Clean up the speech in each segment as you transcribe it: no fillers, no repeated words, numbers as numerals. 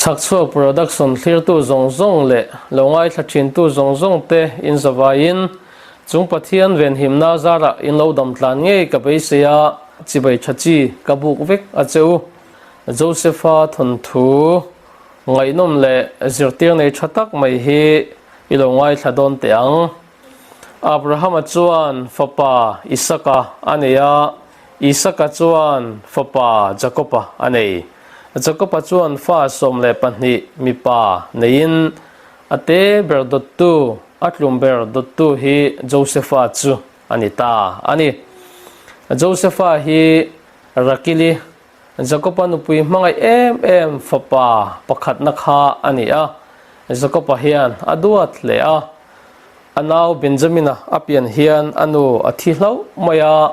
Chhakchhuak Production thlirtu zawng zawng leh lo ngaithla thintu zawng zawng te in zavaiin chung Pathian venhimna zarah in lo dam tlan ngei ka beisei a, chibai tha chi ka buk vek a che u. Josepha thawnthu ngaihnawm leh zirtir nei tha tak mai hi i lo ngaithla dawn teh ang. Abrahama chuan fapa Isaka a nei a, Isaka chuan fapa Jakoba a nei. Jakoba chuan fa 12 mipa neiin a te ber dawttu, a tlum ber dawttu hi Josefa chu a ni ta a ni. Josefa hi Rakili, Jakoba nupui hmangaih em em fapa pakhatna kha a ni a. Jakoba hian a duat hle a. A nau Benjamina a pian hian a nu a thi hlauh mai a,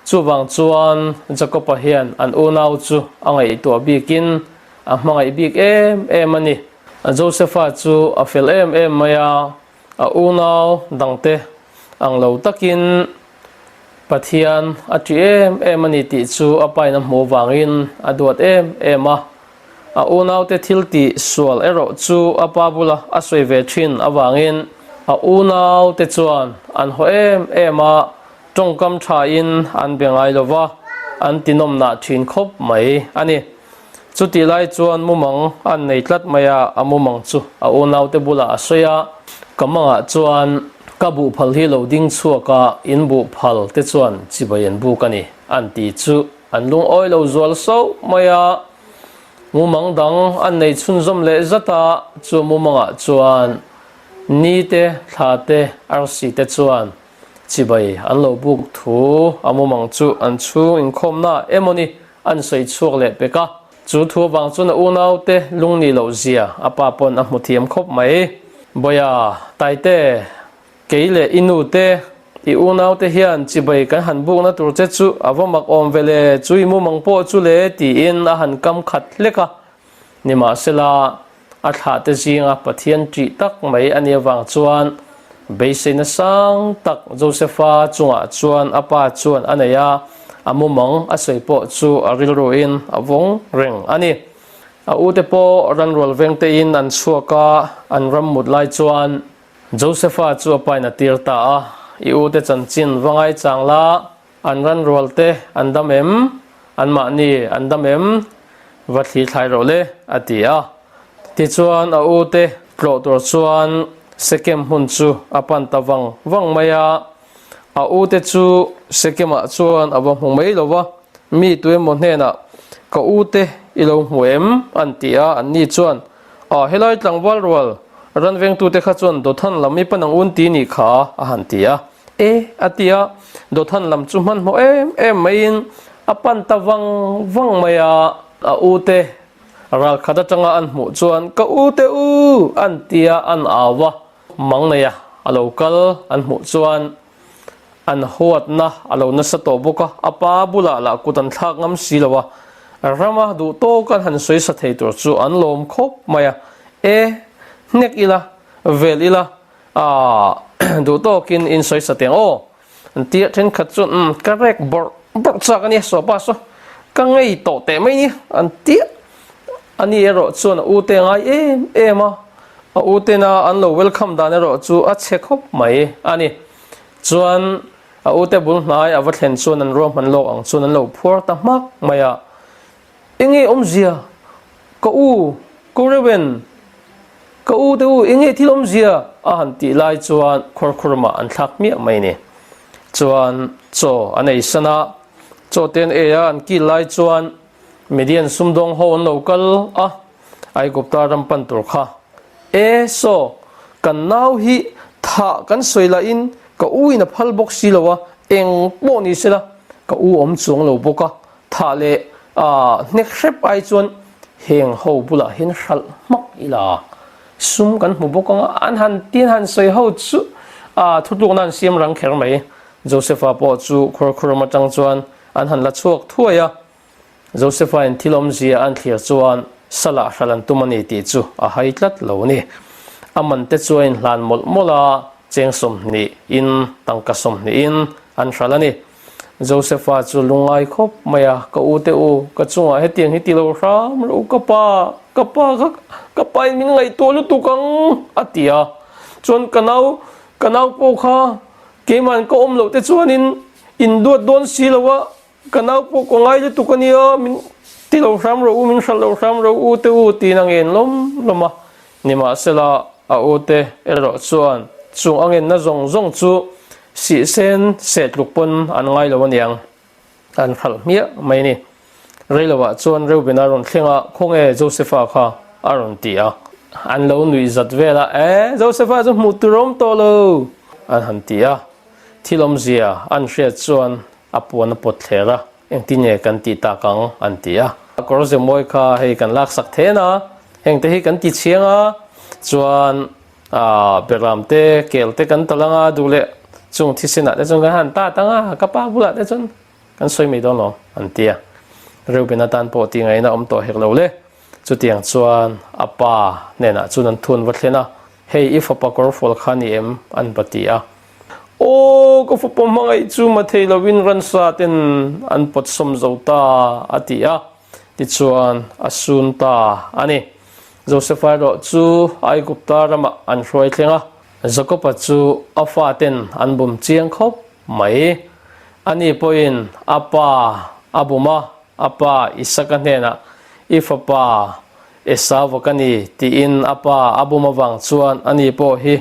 chuvang chuan Jakoba hian an unau chu a ngaihtuah bikin a hmangaih bik em em a ni. Josefa chu a fel em em mai a, a unau dangte ang lo takin Pathian a ṭih em em a ni tih chu a pain a hmuh vangin a duat em em a. A unaute thil tih sual erawh chu a pa bula a sawi ve thin avangin a unaute chuan an haw em em a, tawngkam thain an be ngai lo va, an tinawmnah thin khawp mai a ni. Chutih lai chuan mumang an nei tlat mai a, a mumang chu a unaute bulah a sawi a, ka mangah chuan ka buhphal hi lo ding chhuak a, in buhphal te chuan chibai an buk a ni, an ti chu. An lungawi lo zual sauh mai a, mumang dang an nei chhunzawm leh zat a, chu mumangah chuan ni te, thla te, arsi te chuan chibai an lo buk thu a mumang chu an chhung inkhawmna emawni an sawi chhuak leh pek a. Chu thu avang chuan a unaute lungni loh zia a pa pawn a hmu thiam khawp mai. Bawia, Taite, Kei leh i nu te, i unau te hian chibai kan han bukna tur che chu a va mak awm ve le, chu i mumang pawh chu le tiin a han kam khat hlek a. Nimahsela, a thlah te zinga Pathian ṭih tak mai a nih avang chuan beiseina sang tak Josepha chungah chuan a pa chuan a nei a, a mumang a sawi pawh chu a rilruin a vawng reng a ni. A ute pawh ranrual vengtein an chhuak a, an ram mut lai chuan Josepha chu a pain a tir ta a, I ute chanchin va ngai chang la, an ran rual te an dam em? An mahni an dam em? Va thli thlai rawh le, a ti a. Tichuan a ute tlawh tur chuan Sekem hmun chu a pan ta vang vang mai a. A ute chu Sekemah chuan a va hmu mai lo va, Mi tuemaw hnenah, Ka ute i lo hmu em? an ti a, anni chuan, A, helai tlangval rual ran vengtute kha chuan Dothan lam i pan ang un ti nih kha, a han ti a. E, a ti a, Dothan lam chu hmanhmawh em em maiin a pan ta vang vang mai a, a ute ral khat atanga an hmuh chuan, Ka ute u! an ti a, an au a. Mang nei a, a lo kal an hmuh chuan an huatna a lo nasa tawh bawk a, a pa bulah lah kut an thlak ngam si lo a, rama duh tawk an han sawi sa thei tur chu an lawm khawp mai a, e, hnek ila, vel ila, aah, duh tawkin in sawi sa teng aw, an ti a, thenkhat chuan umm, ka rek bawrh bawrh chak a nia, sawpa saw, ka ngei tawh teh mai nia, an ti a. Ani erawh chuan a ute a ngai em em a, a utena an lo welcome dan erawh chu a chhe khawp mai a ni. Chuan a ute bul hnai a va thlen chuan an ruahman lawk ang chuan an lo phuar ta hmak mai a, Enge awmzia? Ka u, ko reuh en? Ka u te u, enge thil awmzia? a han tih lai chuan khuarkhurmah an thlak hmiah mai ni. Chuan chaw an ei san a, chaw te an ei a, an kil lai chuan Midian sumdawng ho an lo kal a, Aigupta ram pan tur kha. E, saw, kan nau hi thah kan sawi lahin ka u in a phal bawk si lo a, eng pawh ni sela ka u awm chuang lo bawk a, thah leh hnek hrep ai chuan heng ho bulah hian hralh hmak ila sum kan hmu bawk ang a, an han tin han sawi ho chu thutlukna an siam rang kher mai. Josepha pawh chu khuarkhuram atang chuan An han la chhuak thuai a, Josepha-in thil awmzia an thlir chuan salah hral an tum a ni tih chu a hai tlat lo a ni. A man te chu a inhlan mawlh mawlh a, cheng 20 in, tangka 20 in an hral a ni. Josepha chu lungngai khawp mai a, Ka u te u, ka chungah hetiang hi ti lo hram rawh u ka pa. Ka pa kha ka pain min ngaihtuah lutuk ang a ti a. Chuan ka nau ka nau pawh kha keimahin ka awm loh te chuanin in duat dawn si lo a, ka nau pawh ka ngai lutuk a nia, min ti lo hram rawh u, min hralh lo hram rawh u te u tiin a ngen lawm lawm a. Nimahsela a u te erawh chuan chung a ngenna zawng zawng chu sihsen sehtluk pawn an ngai lo aniang. An hralh hmiah mai a ni. Reiloah chuan Reubena rawn thleng a, Khawnge Josefa kha? a rawn ti a. An lo nuih zat vel a, E, Josefa chu hmuh tur a awm tawh lo! an han ti a. Thil awmzia an hriat chuan a puan a pawt thler a, Engtin nge kan tih tak ang? an ti a. A kawr ze mawi kha hei kan laksak then a, hengte hi kan ti chhiang a, chuan Aaa Beram te, kel te kan tal anga duh leh chung thisenah te chuan kan han tat anga ka pa bulah te chuan kan sawi mai dawn lo an ti a. Reuben atan pawh tih ngaihna awm tawh hek lo le. Chutiang chuan a pa hnenah chuan an thun va thlen a, Hei i fapa kawrfual kha ni em? an va ti a. Aw ka fapa hmangaih chu ma thei lovin ransa ten an pawt sawm zo ta a ti a. Tichuan a sun ta a ni. Josefa erawh chu Aigupta ramah an hruai thleng a, Jakoba chu a faten an bum chiang khawp mai. Ani pawhin a pa a bum a, a pa Isaka hnenah, I fapa Esauva ka ni, tiin a pa a bum avang chuan ani pawh hi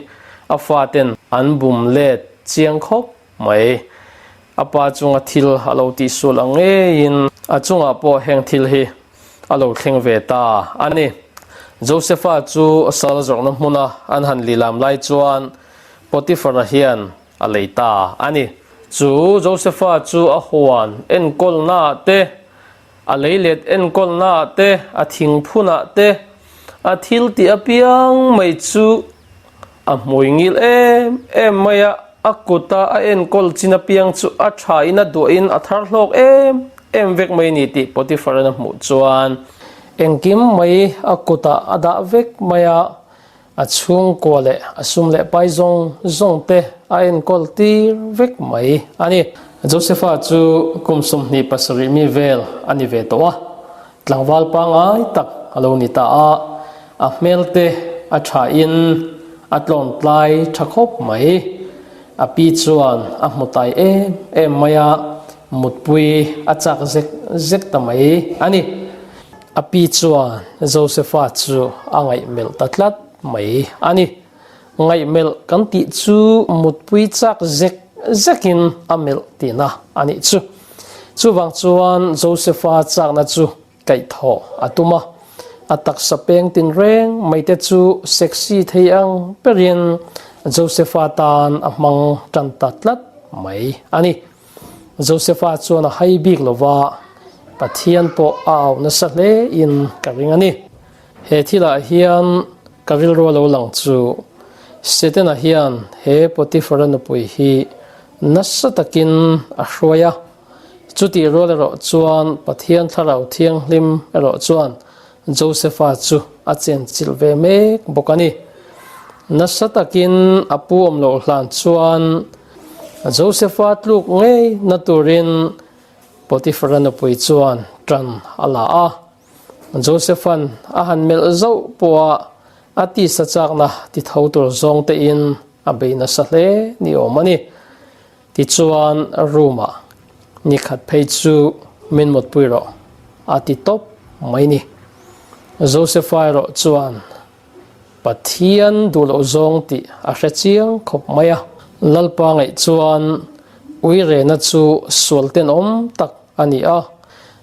a faten an bum let chiang khawp mai. A pa chunga thil a lo tihsual ang ngeiin a chungah pawh heng thil hi a lo thleng ve ta a ni. Josefa chu sal zawrhna hmuna an han lilam lai chuan Potifara hian a lei ta a ni. Chu Josefa chu a huan enkawlnaah te, a leilet enkawlnaah te, a thingphunah te, a thil tih apiang mai chu A hmui ngil em em mai a, a kuta a enkawl chin apiang chu a thain a duahin a thar hlawk em em vek mai ni tih Potiphar-a'n a hmuh chuan engkim mai a kutah a dah vek mai a, a chhungkua leh a sum leh pai zawng zawng te a enkawl tir vek mai a ni. Josefa chu kum 27 mi vel a ni ve tawh a, Tlangval pangngai tak a lo ni ta a, a hmel te a thain a tlawntlai tha khawp mai. A pi chuan a hmu tai em em mai a, mutpui a chak zek zek ta mai a ni. A pi chuan Josefa chu a ngaihmelh ta tlat mai a ni. Ngaihmelh kan tih chu mutpui chak zek zekin a melh tihna a nih chu. Chuvang chuan Josefa chakna chu kaihthawh a tum a, a taksa peng tinreng mai te chu sexy thei ang berin Josefa tan a hmang tan ta tlat mai a ni. Josefa chuan a hai bik lova, Pathian pawh a auh nasa hle in ka ring a ni. He thilah hian ka rilru a lo lang chu Setana hian he Potiphara nupui hi nasa takin a hruai a, chutih rual erawh chuan Pathian Thlarau Thianghlim erawh chuan Josefa chu a chenchilh ve mek bawk a ni. Nasa takin a pu awm loh hlan chuan Josefa tluk ngei na turin Potiphara nupui chuan tan a la a. Josephan a han melh zauh pawha a tisa chakna ti tho tur zawng tein a bei nasa hle ni awm a ni. Tichuan room-ah ni khat phei chu min mutpui rawh a ti tawp mai ni. Josepha erawh chuan Pathian duh loh zawng tih a hre chiang khawp mai a. Lalpa ngaih chuan uirena chu sual tenawm tak a ni a.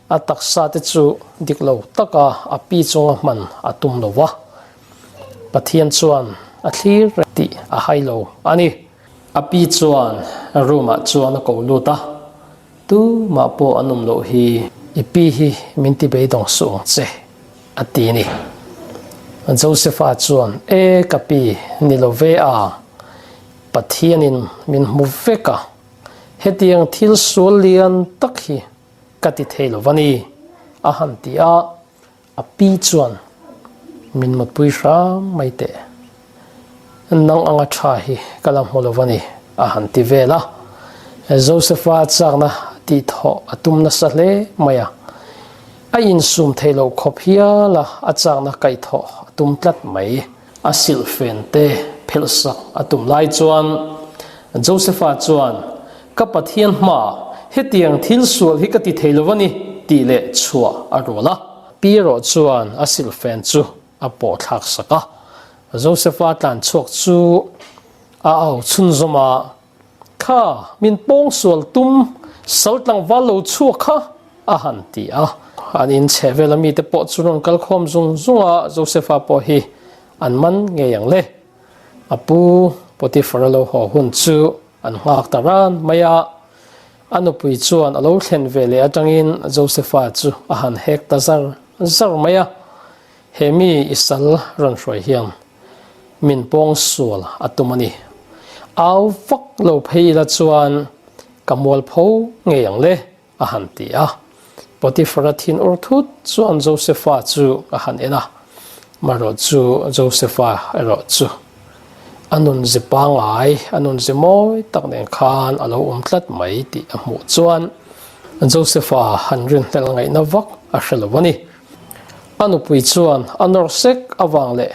A taksa te chu dik lo taka a pi chunga hman a tum lo va, Pathian chuan a thlir reng tih a hai lo a ni. A pi chuan room ah chuan a ko lut a, Tumah pawh an awm loh hi, i pi hi min ti beidawng suh ang che, a ti a ni. Josepha chuan, E ka pi, ni lo ve a, Pathianin min hmu vek a, hetiang thil sual lian tak hi ka ti thei lo va ni, a han ti a, a pi chuan min mutpui hram mai teh. Nang anga tha hi ka la hmu lo va ni, a han ti vel a. Josepha chakna tih thawh a tum nasa hle mai a. A insum thei lo khawp hial a, a chakna kaihthawh a tum tlat mai. A silhfen te phelh sak a tum lai chuan Josepha chuan, Ka Pathian hmaah hetiang thil sual hi ka ti thei lo a ni, tih leh chhuah a rual a. Pi erawh chuan a silhfen chu a pawh thlak sak a. Josepha tlan chhuak chu a au chhunzawm a, Kha, min pawngsual tum sal tlangval lo chhuak kha, a han ti a. An in chhe vel a mite pawh chu rawn kal khawm zung zung a, Josepha pawh hi an man ngei ang le. A pu Potiphar a lo haw hun chu an nghak ta ran mai a. A nupui chuan a lo thlen ve leh atangin Josepha chu a han hek ta zar zar mai a. He mi i sal rawn hruai hian min pawngsual a tum a ni. Au vak lo phei ila chuan ka mualpho ngei ang le, a han ti a. Potiphar-a thin ur thut chuan Josepha chu a han en a, marawh chu Josepha erawh chu a nunzi pangngai, a nunzi mawi tak nen khan a lo awm tlat mai tih a hmuh chuan Josepha han rinhlelh ngaihna vak a hre lo a ni. A nupui chuan a nawr sek avang leh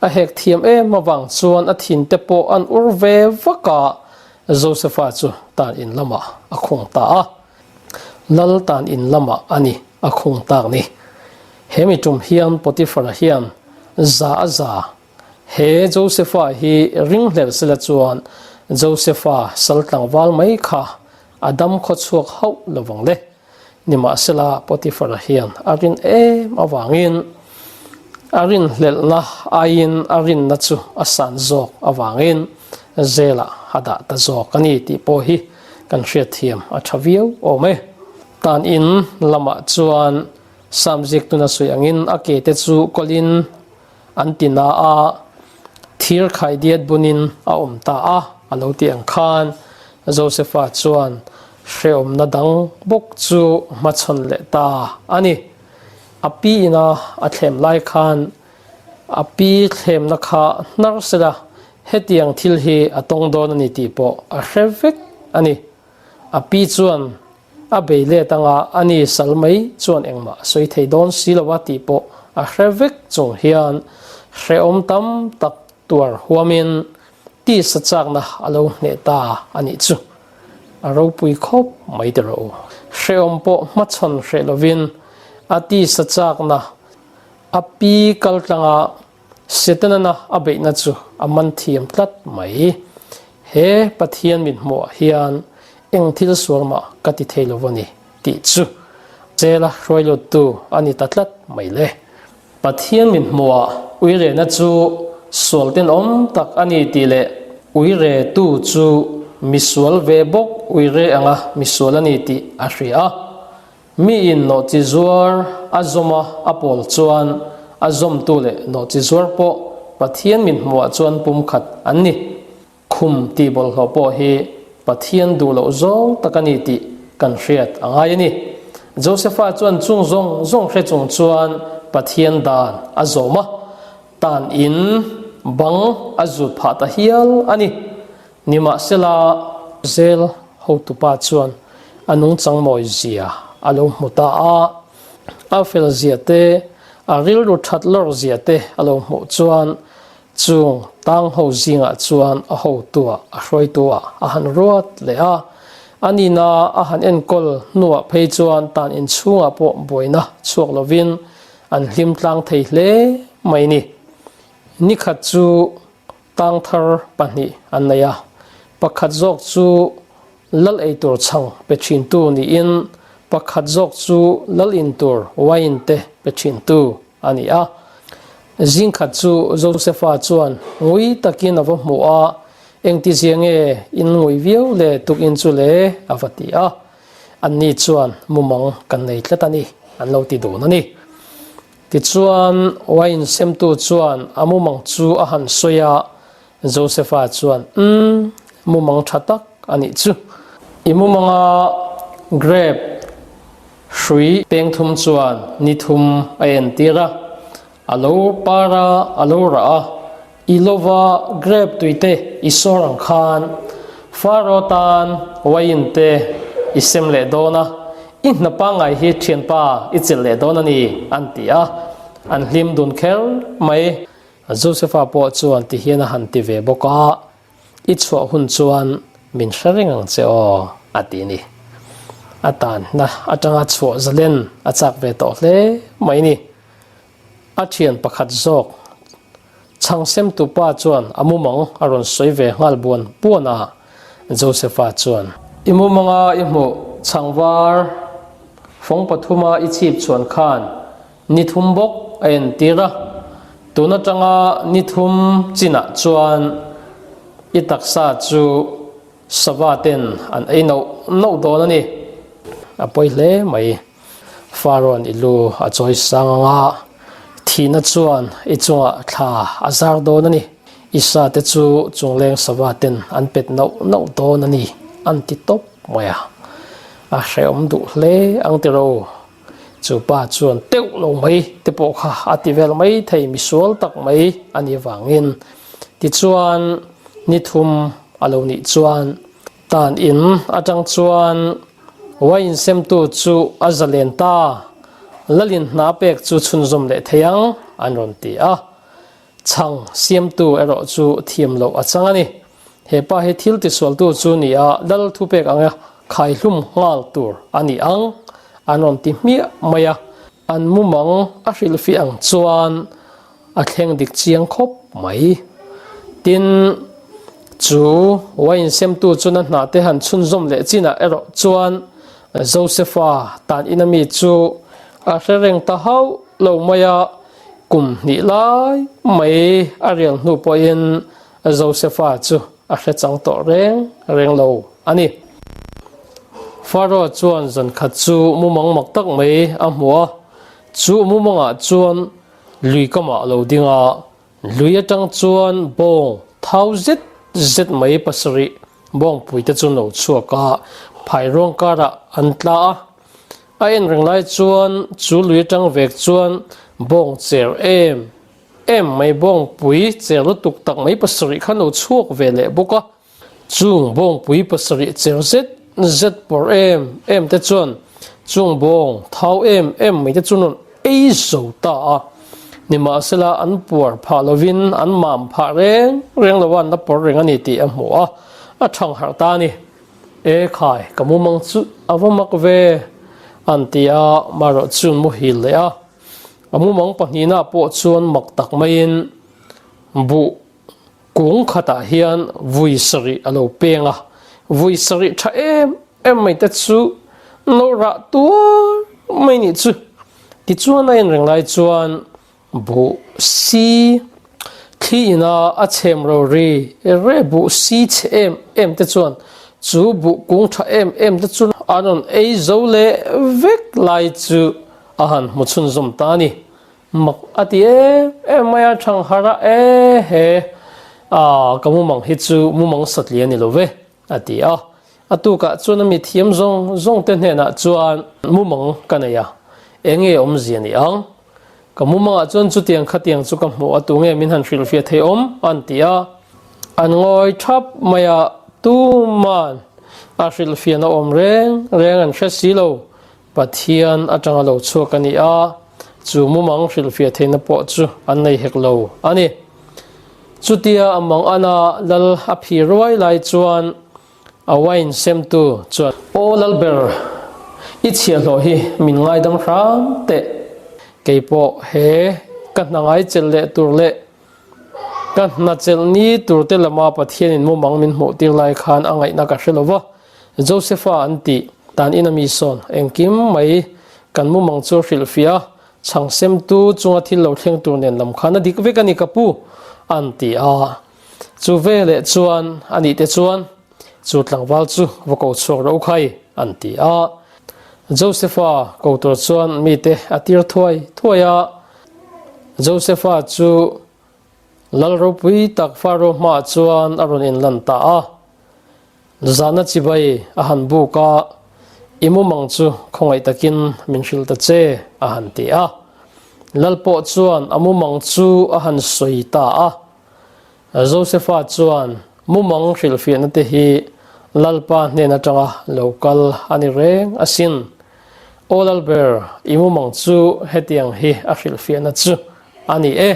a hek thiam em avang chuan a thin te pawh an ur ve vak a, Josepha chu tan in lamah a khung ta a. Lal tan in lamah a ni a khung tak ni. He mi tum hian Potiphar-a hian za a za he Josepha hi ringhlel sela chuan Josepha sal tlangval mai kha a dam khawchhuak hauh lovang le. Nimahsela, Potiphar-a hian a rin em avangin a rinhlelhna aiin a rinna chu a san zawk avangin zelah a dah ta zawk a ni tih pawh hi kan hriatthiam a tha viau awm e. Tan in lamah chuan Samzik tuna sawi angin a ke te chu kawlhin an ti na a, thir khaidiat bunin a awm ta a, a lo ti ang khan Josepha chuan hrehawmna dang bawk chu hmachhawn leh ta a ni. A pi ina a thlem lai khan a pi thlemna kha hnar sela hetiang thil hi a tawng dawn a ni tih pawh a hre vek a ni. A pi chuan A bei let anga a ni sal mai chuan engmah a sawi thei dawn si lo a tih pawh a hre vek chung hian hrehawm tam tak tuar huamin tisa chakna a lo hneh ta a nih chu. A ropui khawp mai ti rawh u. Hrehawm pawh hmachhawn hreh lovin a tisa chakna a pi kaltlanga Setanana a beihna chu a man thiam tlat mai. He Pathian mit hmuhah hian eng thil sual mah ka ti thei lo a ni tih chu Zela hruailuttu a ni ta tlat mai le. Pathian mit hmuhah uirehna chu sual tenawm tak a ni tih leh uiretu chu misual ve bawk uire anga misual a ni tih a hria a. Miin nawhchi zuar a zawm a, a pawl chuan a zawmtu leh nawhchi zuar pawh Pathian min hmuhah chuan pumkhat an ni. Khum tih bawlhhlawh pawh hi Pathian duh loh zawng tak a ni tih kan hriat a ngai a ni. Josepha chuan chung zawng zawng hre chung chuan Pathian dan a zawm a, tan in bang a zut phah ta hial a ni. Nimahsela, Zel hotupa chuan a nungchang mawi zia a lo hmu ta a, a fel zia te, a rilru that lawr zia te a lo hmuh chuan chung tang ho zingah chuan a hotuah a hruaituah a han ruat leh a. A nina a han enkawl hnuah phei chuan tan inchhungah pawh buaina chhuak lovin an hlim tlang thei hle mai ni. Nikhat chu Tang thar pahnih an nei a, pakhat zawk chu lal eitur chhang pe thintu niin pakhat zawk chu lal intur wine te pe thintu a ni a. Zingkhat chu Josepha chuan ngui takin a va hmu a, Engtizia nge in ngui viau le tukin chu le? a va ti a. Anni chuan mumang kan nei tlat a ni, an lo ti dun a ni. Tichuan, wine semtu chuan a mumang chu a han sawi a, Josepha chuan, Umm, mumang tha tak a nih chu. I mumanga grape hrui peng thum chuan ni thum a entir a, a lo par a, a lo rah a, i lova grape tuite i sawr ang khan Faro tan wine te i sem leh dawn a. I hna pangngai hi thianpa i chelh leh dawn a ni, an ti a. An hlim dun kher mai. Josefa pawh chuan ti hian a han ti ve bawk a, I chhuah hun chuan min hre reng ang che aw, a ti a ni. A tanna atanga chhuah zalen a chak ve tawh hle mai ni. A thian pakhat zawk chhangsemtu pa chuan a mumang a rawn sawi ve nghal buan buan a, Josefa chuan. I mumanga i hmuh chhangvar fawng pathuma i chhip chhuan khan ni thum bawk a entir a, tun atanga ni thum chinah chuan i taksa chu sava ten an ei noh noh dawn a ni. A pawi hle mai. Pharaoh i lu a chawi sang ang a, thihna chuan i chungah thla a zar dawn a ni. I sa te chu chungleng sava ten an pet noh noh dawn a ni, an ti tawp mai a. A hrehawm duh hle ang tiro. Chu pa chuan teuh lo mai te pawh kha a ti vel mai thei misual tak mai a nih vangin. Tichuan ni thum a lo nih chuan Tan in atang chuan wine semtu chu a zalen ta, Lalin hna pek chu chhunzawm leh thei ang, an rawn ti a. Chhang siamtu erawh chu thiam loh a chang a ni. He pa hi thil tisualtu chu ni a, Lal thupek anga khaihlum nghal tur a ni ang, an rawn ti hmiah mai a. An mumang a hrilhfiah ang chuan a thleng dik chiang khawp mai. Tin, chu wine semtu chuan a hna te han chhunzawm leh chinah erawh chuan Josefa tan ina mi chu a hre reng ta hauh lo mai a, kum hnih lai mai a rial hnu pawhin Josefa chu a hre chang tawh reng reng lo a ni. Pharaoh chuan zan khat chu mumang mak tak mai a hmu a, chu mumangah chuan lui kamah a lo ding a, lui atang chuan bawng thau zet zet mai pasarih bawngpui te chu an lo chhuak a, phairuang karah an tla a. A en reng lai chuan chu lui atang vek chuan bawng cher em em mai bawngpui cher lutuk tak mai pasarih kha an lo chhuak ve leh bawk a. Chung bawngpui pasarih cher zet zet pawrh em em te chuan chung bawng thau em em mai te chu rawn ei zo ta a. Nimahsela an puar phah lovin an mam phah reng reng lo a, an la pawrh reng a ni tih a hmu a, a thang harh ta a ni. E khai, ka mumang chu a va mak ve, an ti a, marawh chuan muhil leh a. A mumang pahnihna pawh chuan mak tak maiin buh Kung khatah hian vui sarih a lo peng a, vui sarih tha em em mai te chu no rah tuar mai nih chu. Tichuan a en reng lai chuan buh si thli ina a chhem ro ri re buh si chhe em em te chuan chu buh kung tha em em te chu an rawn ei zo leh vek lai chu a han hmu chhunzawm ta a ni. Mak a ti em em mai a, thang har a e he a ka mumang hi chu mumang satli a ni lo ve a ti a. A tukah chuan a mithiam zawng zawng te hnenah chuan mumang ka nei a, enge awmzia ni ang? Ka mumangah chuan chutiang khatiang chu ka hmuh a tunge min han hrilhfiah thei awm an ti a. An ngawi thap mai a, tuman a hrilhfiahna awm reng reng an hre si lo. Pathian atanga lo chhuak a ni a, chu mumang hrilhfiah theihna pawh chu an nei hek lo a ni. Chutia a mang ana lal a phi ruai lai chuan a wine semtu chuan, Aw Lalber, i chhiahhlawh hi min ngaidam hram teh, kei pawh he ka hna ngai chelh leh tur leh ka hna chelh ni tur te lama Pathianin mumang min hmuh tir lai khan a ngaihna ka hre lo va, Josefa an tih dan in a mi sawn engkim mai kan mumang chu a hrilhfiah a, chhang semtu chunga thil lo thleng tur nen lam khan a dik vek a ni ka pu an ti a. Chu veleh chuan a nih te chuan chu tlangval chu va ko chhuak ro khai an ti a. Josefa ko tur chuan mite a tir thuai thuai a. Josefa chu Lal ropui tak Pharaoh hmaah chuan a rawn inlan ta a. Zana chibai a han buk a, I mumang chu khawngaih takin min hrilh ta che, a han ti a. Lal pawh chuan a mumang chu a han sawi ta a. Josefa chuan mumang hrilhfiahna te hi Lalpa hnen atanga lo kal a ni reng asin. Aw Lalber, i mumang chu hetiang hi a hrilhfiahna chu a ni e.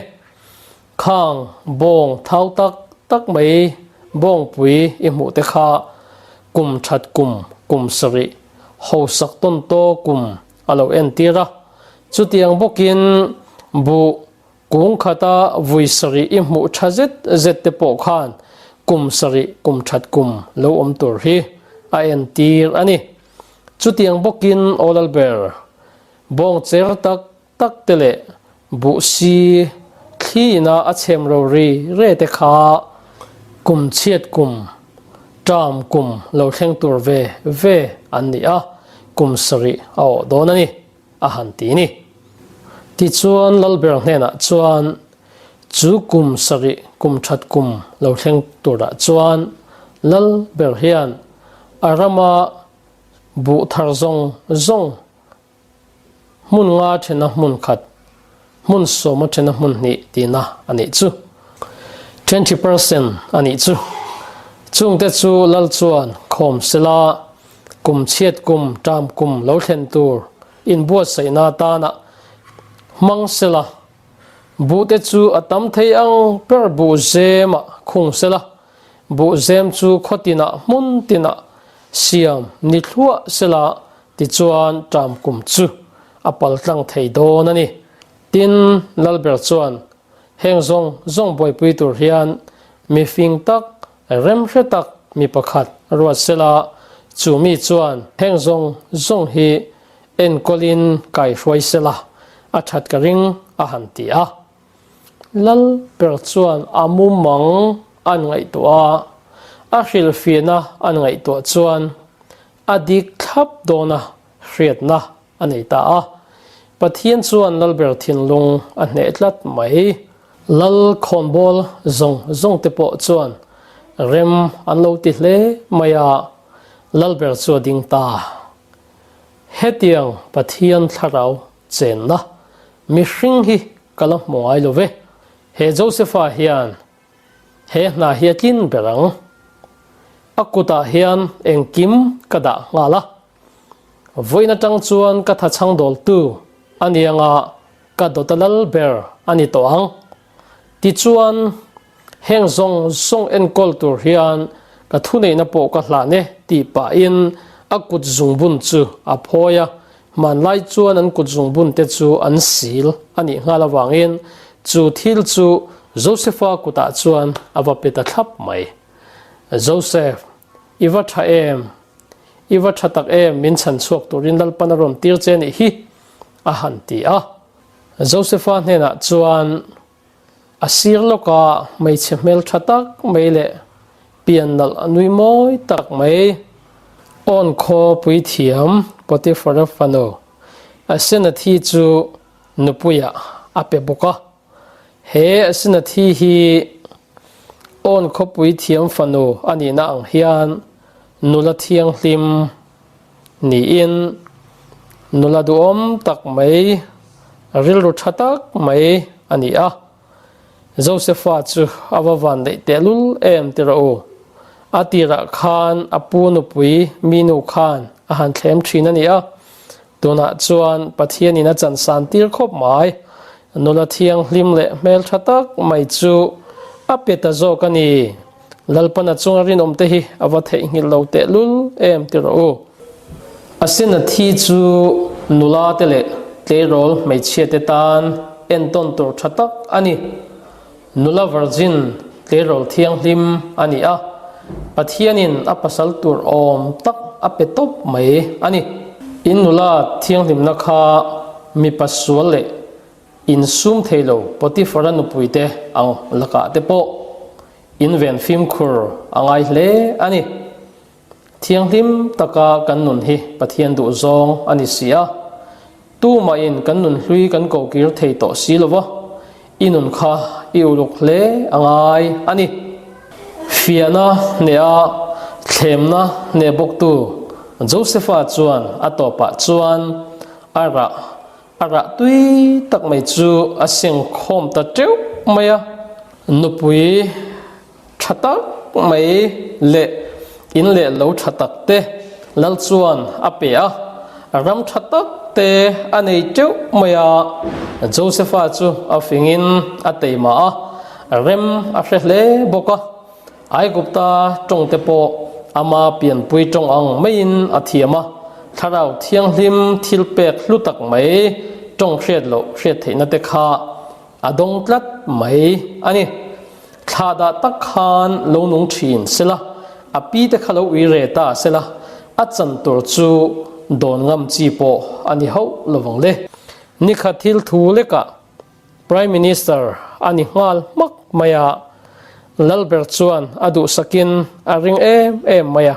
Khang bawng thau tak tak mai bawngpui i hmuh te kha kum that kum, kum sarih, hausak tawn taw kum a lo entir a. Chutiang bawkin buh kung khata vui sarih i hmuh tha zet zet te pawh khan kum sarih, kum that kum lo awm tur hi a entir a ni. Chutiang bawkin Aw Lalber, bawng cher tak tak te leh buh si thli ina a chhem ro ri re te kha kum chhiat kum, term kum lo thleng tur ve ve an ni a, kum sarih a awh dawn a ni, a han ti ni. Tichuan Lalber hnenah chuan chu kum sarih kum that kum lo thleng turah chuan Lalber hian a rama buh thar zawng zawng Hmun nga thena hmun khat, hmun sawma thena hmun hnih tihna a nih chu. 20% a nih chu. Chungte chu lal chuan khawm sela, kum chhiat kum, ṭam kum lo thlen tur inbuatsaihna atana hmang sela, buhte chu a tam thei ang ber buh zemah khung sela, buh zem chu khaw tinah hmun tinah siam ni thluah sela Tichuan ṭam kum chu a paltlang thei dawn a ni. Tin, Lalber chuan heng zawng zawng buaipui tur hian mi fing tak, remhre tak mi pakhat ruat sela, chu mi chuan heng zawng zawng hi enkawlin kaihruai sela a ṭhat ka ring a han ti a. Lalber chuan a mumang an ngaihtuah a, a hrilhfiahna an ngaihtuah chuan A dik thlap dawna hriatna a nei ta a. Pathian chuan Lalber thinlung a hneh tlat mai. Lal khawnbawl zawng zawng te pawh chuan rem an lo ti hle mai a, Lalber chu a ding ta. Hetiang Pathian thlarau chenna mihring hi ka la hmu ngai lo ve. He Josepha hian He hna hi a tlin ber ang. A kutah hian engkim ka dah nghal a. Vawiin atang chuan ka tha chhang dawltu a ni anga ka dawt a lal ber a ni tawh ang. Tichuan, heng zawng zawng enkawl tur hian ka thuneihna pawh ka hlan e tih pahin a kut zungbun chu a phawi a, Hmanlai chuan an kut zungbun te chu an sil a nih nghal avangin chu thil chu Josepha kutah chuan a va pe ta thlap mai. Joseph, i va tha em? I va tha tak em? Min chhan chhuak turin Lalpan a rawn tir che nih hi, a han ti a. Josepha hnenah chuan A sir lawka hmeichhe hmel tha tak mai leh pian nalh a nui mawi tak mai. Awn khaw puithiam Potiphara fanu Asenathi chu nupuiah a pe bawk a. He Asenathi hi Awn khaw puithiam fanu a nihna ang hian nula thianghlim niin nula duhawm tak mai, rilru tha tak mai a ni a. Josepha chu a va van daih tehlul em ti rawh u. A tirah khan a pu nupui minu khan a han thlem thin a ni a. Tunah chuan Pathianin a chansan tir khawp mai. Nula thianghlim leh hmeltha tak mai chu a pe ta zawk a ni. Lalpana chunga rinawmte hi a va theihnghilh lo tehlul em ti rawh u. A sena thi chu nula te leh tleirawl hmeichhia te tan entawn tur tha tak a ni. Nula virgin tleirawl thianghlim a ni a, Pathianin a pasal tur awm tak a pe tawp mai a ni. In nula thianghlimna kha mipa sual leh insum thei lo Potiphara nupuite ang lakah te pawh inven fimkhur a ngai hle a ni. Thianghlim taka kan nun hi Pathian duhzawng a ni si a, tumahin kan nun hlui kan kokir thei tawh si lo va, i nun kha i uluk hle a ngai a ni. Fiahna hneha thlemna hneh bawktu Josepha chuan a tawpah chuan a rah a rah tui tak mai chu a sengkhawm ta teuh mai a, nupui Tha tak mai leh in leh lo tha tak te Lal chuan a pe a. Ram tha tak te a nei teuh mai a. Josefa chu a fingin a teima a, rem a hre hle bawk a. Aigupta tawng te pawh ama pianpui tawng ang maiin a thiam a, Thlarau Thianghlim thil pek hlu tak mai tawng hriat loh hriat theihna te kha a dawng tlat mai a ni. Thla dah tak khan lo nung thin sela, a pi te kha lo ui re ta sela, a chan tur chu dawn ngam chi pawh a ni hauh lovang le. Nikhat thil thu lekah Prime Minister a ni nghal hmak mai a, Lalber chuan a duhsakin a ring em em mai a.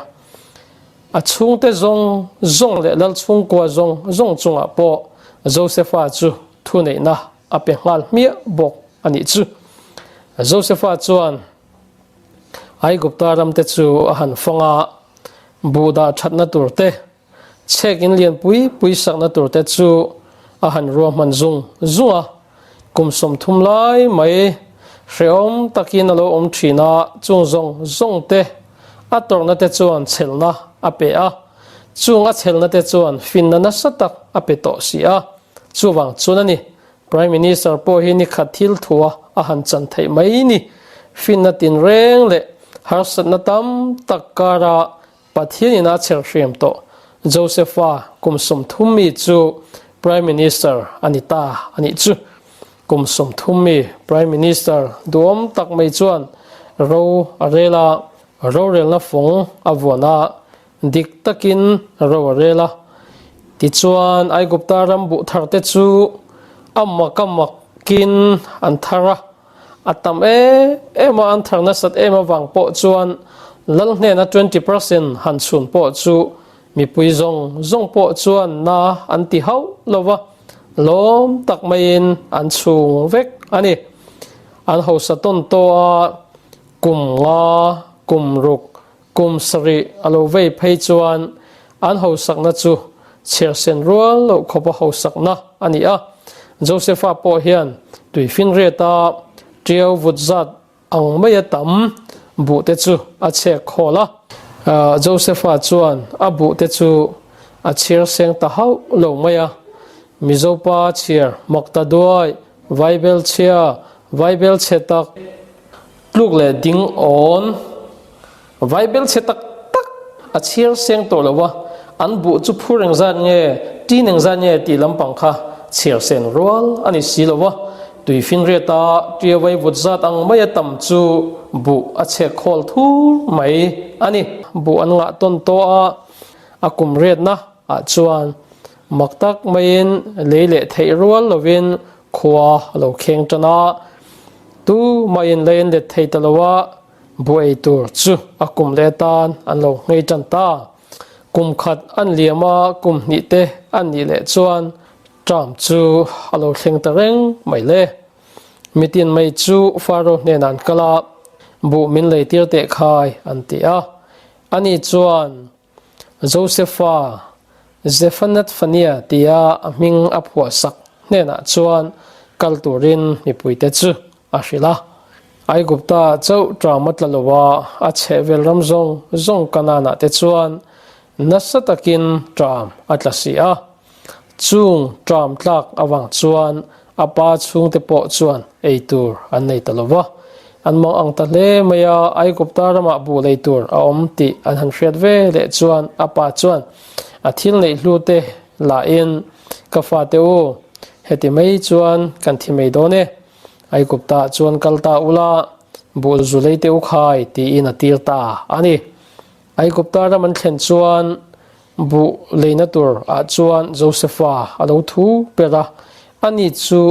A chhungte zawng zawng leh lal chhungkua zawng zawng chungah pawh Josefa chu thuneihna a pe nghal hmiah bawk a nih chu. Josefa chuan Aigupta ramte chu a han fang a, buh dah thatna tur te, chhek in lian pui pui sakna tur te chu a han ruahman zung zung a. Kum 30 lai mai hrehawm takin a lo awm thin a, chung zawng zawng te a tawrhna te chuan chhelna a pe a, chung a chhelna te chuan finna nasa tak a pe tawh si a. Chuvang chuan a ni, Prime Minister pawh hi nikhat thil thua a han chan theih mai ni. Finna tinreng leh harsatna tam tak kara Pathianin a chher hriam tawh Josepha kum 30 mi chu Prime Minister a ni ta a nih chu. Kum 30 mi Prime Minister duhawm tak mai chuan ro a rel a, rorelna fawng a vuan a, Dik takin ro a rel a. Tichuan, Aigupta ram buh tharte chu a mak a makin an thar a. A tam em em a, an thar nasat em avang pawh chuan lal hnena 20 percent han chhun pawh chu mipui zawng zawng pawh chuan na an ti hauh lo va, lawm tak maiin an chhung vek a ni. An hausa tawn tawh a, kum nga, kum ruk Kum sarih a lo vei phei chuan an hausakna chu chhiarsen rual loh khawpa hausakna a ni a. Josefa pawh hian tuifinriata ṭiau vut zat ang maia tam buhte chu a chhek khawl a. Josefa chuan a buhte chu a chhiar seng ta hauh lo mai a. Mizopa chhiar mak ta duai, vaibel chhia, vaibel chhe tak, Tluk leh ding awn vaibel chhe tak tak a chhiar seng tawh lo a, an buh chu phur engzat nge, tin engzat nge tih lampang kha chhiar sen rual a ni si lo a, tuifinriata tia vaivut zat ang maia tam chu buh a chhek khawl thur mai a ni. Buh an ngah tawn tawh a, a kum riatna ah chuan mak tak maiin lei leh theih rual lovin khua a lo kheng tan a, tu mahin lei an let thei ta lo a, buai tur chu a kum leh tan an lo nghei tan ta. Kum khat an liam a, kum hnih te an nih leh chuan term chu a lo thleng ta reng mai le. Mitin mai chu Faro hnenah an kal a, buh min lei tir teh khai an ti a. Ani chuan Josefa, Zephanatphania tia a hming a phuahsak hnenah chuan kal turin mipuite chu a hrilh a. Aigupta chauh ṭam a tla lo a, a chhehvel ram zawng zawng Kanaanah te chuan nasa takin ṭam a tla si a. Chung ṭam tlak avang chuan a pa chhungte pawh chuan ei tur an nei ta lo va. An mang ang ta hle mai a, Aigupta ramah buh lei tur a awm tih an han hriat ve leh chuan a pa chuan a thil neih hlu te lahin, Ka fate u, heti mai chuan kan thi mai dawn e. Aigupta chuan kal ta ula, buh zu lei te u khai tiin a tir ta a ni. Aigupta ram an thlen chuan buh leina tur ah chuan Josefa a lo thu ber a, ani chu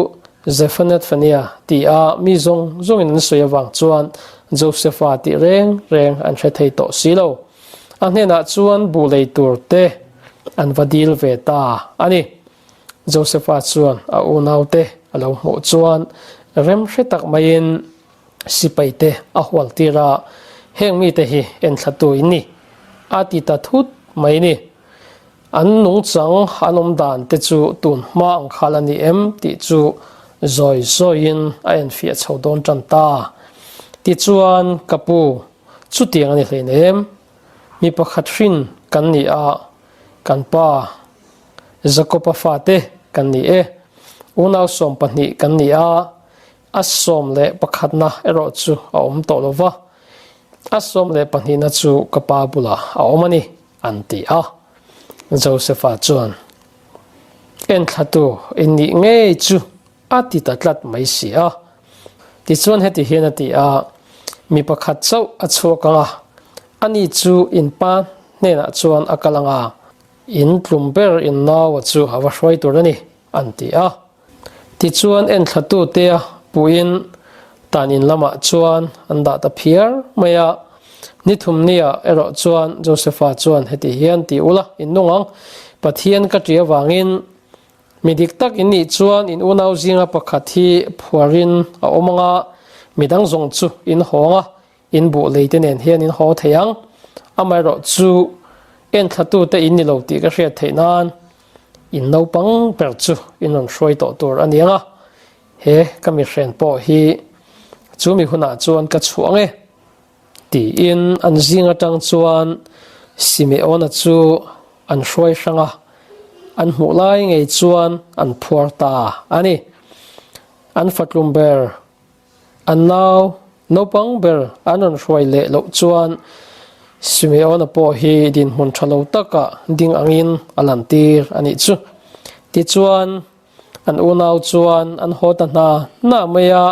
Zephanatphania ti a mi zawng zawngin an sawi avang chuan Josefa tih reng reng an hre thei tawh si lo. A hnenah chuan buh lei tur te an va dil ve ta a ni. Josefa chuan a unaute a lo hmuh chuan rem hre tak maiin Sipaite a hual tir a, heng mite hi enthlatu in ni, a ti ta thut mai ni. An nungchang an awm dan te chu tun hma ang khal a ni em tih chu zawi zawiin a enfiah chho dawn tan ta. Tichuan, ka pu, chutiang a ni hleinem, mi pakhat hrin kan ni a, kan pa. Jakoba fate kan ni e. Unau 12 kan ni a, a 11na erawh chu a awm tawh lo va, a 12na chu ka pa bulah a awm a ni, an ti a. Josefa chuan, Enthlatu in nih ngei chu a ti ta tlat mai si a. Tichuan heti hian a ti a, Mi pakhat chauh a chhuak ang a, ani chu in pa hnenah chuan a kal ang a, in tlum ber in naua chu a va hruai tur a ni, an ti a. Tichuan enthlatute a puhin tan in lamah chuan an dah ta phiar mai a. Ni thumnia erawh chuan Josefa chuan heti hian ti ula in nung ang, Pathian ka ṭih avangin mi dik tak in nih chuan in unau zinga pakhat hi phuarin a awm ang a, midang zawng chu in hawng a, in buh leite nen hian in haw thei ang. Amaherawh chu enthlatute in ni lo tih ka hriat theih nan in naupang ber chu in rawn hruai tawh tur a ni ang a, he ka mihren pawh hi chu mi hunah chuan ka chhuah ang e tiin an zing atang chuan Simeona chu an hruai hrang a, an hmuh lai ngei chuan an phuar ta a ni. An fatlum ber An nau naupang ber an rawn hruai leh loh chuan Simeona pawh hi dinhmun tha lo takah ding angin a lantir a nih chu. Tichuan, an unau chuan an haw ta hna hna mai a,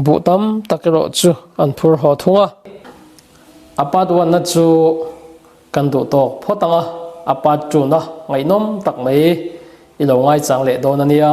buh tam tak erawh chu an phur haw thung a. A part one-na chu kan duh tawk phawt ang a, a part two-na ngaihnawm tak mai i lo ngaichang leh dawn a nia.